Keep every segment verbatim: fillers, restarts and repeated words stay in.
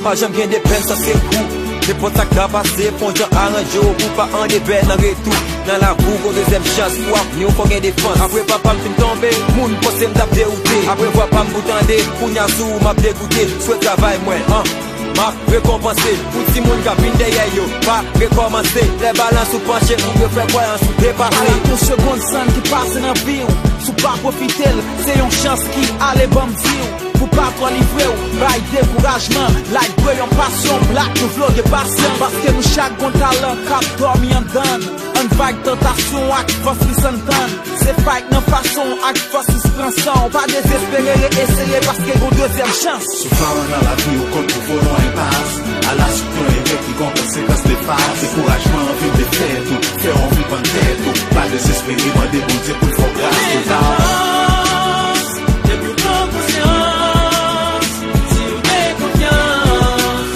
Pa janm gen de pèn san sekou. Nenpòt sa k ta pase, fò w jan aranje w pou w pa an depè nan retou. Nan lavi w gon dezyèm chans, pou avni w fò w gen defans. Apre papa m fin tonbe, moun panse m t ap dewoute. Apre vwa pa m pou tande, kounye a sou ou m ap degoute. Swe travay mwen, an, m ap rekonpanse. Pou timoun k ap vin dèyè yo, pa rekòmanse. Lè balans ou panche, ou dwe fè kwayans ou depase. Ala yon segonn san ki pase nan vi w, si w pa pwofite l, se yon chans ki ale ban m di w. Pou pa twò livre w bay dekourajman, like, bwe yon pasyon, black, nou vle w gen pasyans. Paske nou chak gon talan k ap dòmi anndan n. Ann fight tantasyon ak fòs li santan n. Se fight nan fason ak fòs li pran san w. Pa dezespere, reeseye, paske gon dezyèm chans. Souflan nan lavi ou konn pou volan enpas. Ala souflan ere ki gon konsekans nefas. Dekourajman vin defèt ou, fè w anvi pann tèt ou. Pa dezespere, mande Bondye pou l fè w gras. Depi w pran konsyans, si w gen konfyans,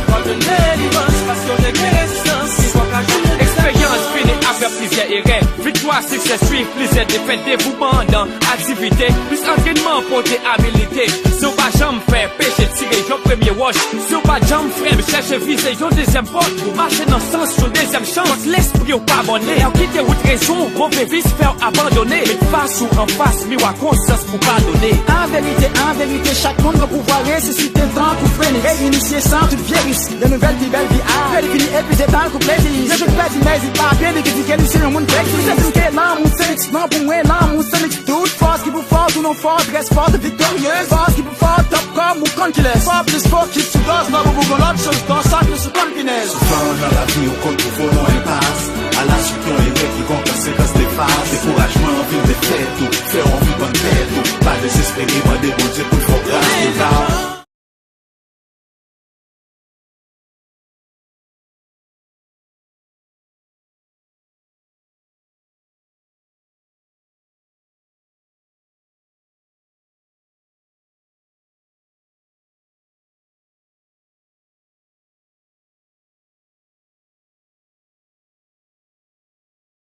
w ap jwenn delivrans, paske w te gen rezistans, ki w ka jwenn. Eksperyans vini apre plizyè erè. Viktwa, siksè swiv plizyè defèt, devouman anndan aktivite, plis antrènman pote abilite. Si w pa janm fè peche, tire yon premye wòch. Si w pa janm frè m, chèche vize yon dezyèm pòt. Ou mache nan sans yon dezyèm chans. Fòk lespri w pa bòne. Lè w kite wout rezon, move vis fè w abandone. Met fas ou anfas miwa konsyans pou padone. An verite, an verite, chak moun gen pouvwa resisite tankou feniks. Reinisye san tout vye risk. De nouvèl pi bèl vi a. Redefini epuize tankou plezi. Yo jwenn pèdi mezi pa byen li kritike nou se yon moun plezi. Se vin ke lanmou se miks, non pou mwen lanmou se miks. Tout fòs ki pou fò, tou non fò, drès fò, viktorye. Fòs ki pou fò, top kò, mou konn kilès. Fò plis fokis sou dòz, non pou gon lòt choz, dòz sa ki sou konn finès. Souflan nan lavi ou konn pou volan enpas. Ala souflan ere ki gon konsekans nefas. Dekourajman vin defèt ou, fè w anvi pann tèt ou. Pa dezespere, mande Bondye pou l fè w gras.